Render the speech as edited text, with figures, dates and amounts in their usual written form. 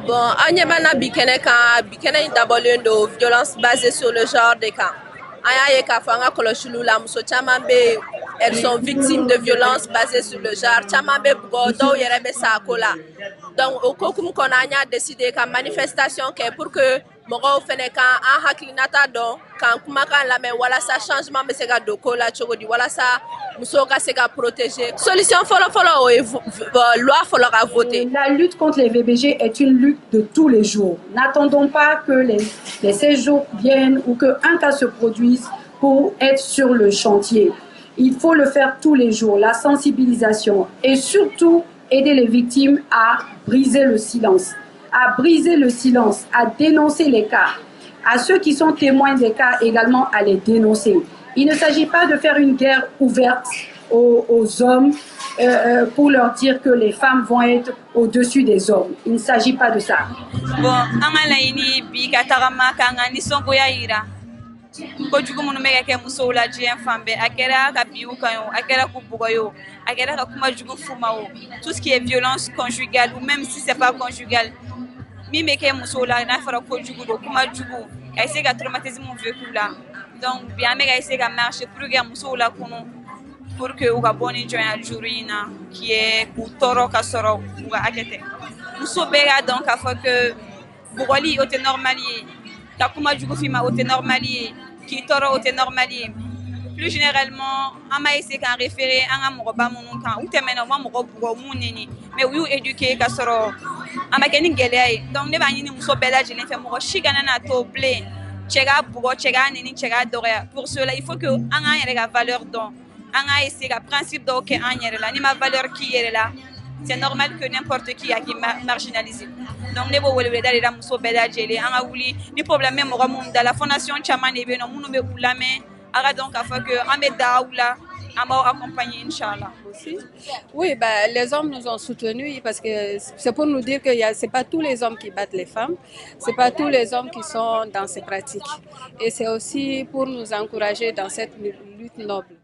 Bon, an ɲɛ b'an na bi kɛnɛ kan. Bi kɛnɛ in dabɔlen don violence basée sur le genre de kan. An y'a ye k'a fɔ an ka kɔlɔsiliw la, muso caman bɛ yen, elles sont victimes de violence basée sur le genre. Caman bɛ bugɔ, dɔw yɛrɛ bɛ sa a ko la. Donc o hokumu kɔnɔ, an y'a décider ka manifestation kɛ pour que mɔgɔw fɛnɛ ka an hakilinata dɔn, k'an kumakan lamɛn, walasa changement bɛ se ka don ko la cogo di, walasa musow ka se ka protéger. Solution fɔlɔ-fɔlɔ, o ye loi fɔlɔ ka voter. La lutte contre les VBG est une lutte de tous les jours. N'attendons pas que les 16 jours viennent ou qu'un cas se produise pour être sur le chantier. Il faut le faire tous les jours, la sensibilisation et surtout aider les victimes à briser le silence, à briser le silence, à dénoncer les cas, à ceux qui sont témoins des cas également à les dénoncer. Il ne s'agit pas de faire une guerre ouverte aux hommes pour leur dire que les femmes vont être au-dessus des hommes. Il ne s'agit pas de ça. Bon, an ka laɲini bi ka tagama k'an ka nisɔngoya yira kojugu minnu bɛ ka kɛ musow la diɲɛ fan bɛɛ. A kɛra ka bin u kan o, a kɛra k'u bugɔ ye o, a kɛra ka kuma jugu f'u ma o, tout ce qui est violence conjugale ou même si c'est pas conjugal, min bɛ kɛ musow la, n'a fɔra kojugu don, kuma jugu ka essayer ka traumatisme vécu la. Donc bi an bɛ ka essayer ka marcher pour que ka musow lakunu, pour que u ka bɔ ni jɔnya juru in na qui est k'u tɔɔrɔ ka sɔrɔ u ka hakɛ tɛ. Muso bɛɛ k'a dɔn k'a fɔ que bugɔli, o tɛ normal ye, ka kuma jugu f'i ma, o tɛ normal ye, k'i tɔɔrɔ, o tɛ normal ye. Plus généralement, an b'a essayer k'an référer an ka mɔgɔba minnu kan, u tɛmɛna, u ma mɔgɔ bugɔ, u m'u neni, mais u y'u éduquer ka sɔrɔ a ma kɛ ni gɛlɛya ye. Donc ne b'a ɲini muso bɛɛ lajɛlen fɛ, mɔgɔ si kana n'a to bilen cɛ k'a bugɔ, cɛ k'a neni, cɛ k'a dɔgɔya. Pour cela, il faut que an k'an yɛrɛ ka valeur dɔn, an k'a essayer ka principe dɔw kɛ an yɛrɛ la. N'i ma valeur k'i yɛrɛ la, c'est normal que n'importe qui a k'i marginalisé. Donc ne b'o weleweleda de da muso bɛɛ lajɛlen, an ka wuli. Ni problème bɛ mɔgɔ minnu da la, fondation caman de bɛ yen nɔ minnu bɛ u lamɛn. A ka dɔn k'a fɔ que an bɛ da aw la, an b'aw accompagner, inchallah. Aussi. Oui, ben, les hommes nous ont soutenus parce que c'est pour nous dire que ce n'est pas tous les hommes qui battent les femmes, ce n'est pas tous les hommes qui sont dans ces pratiques. Et c'est aussi pour nous encourager dans cette lutte noble.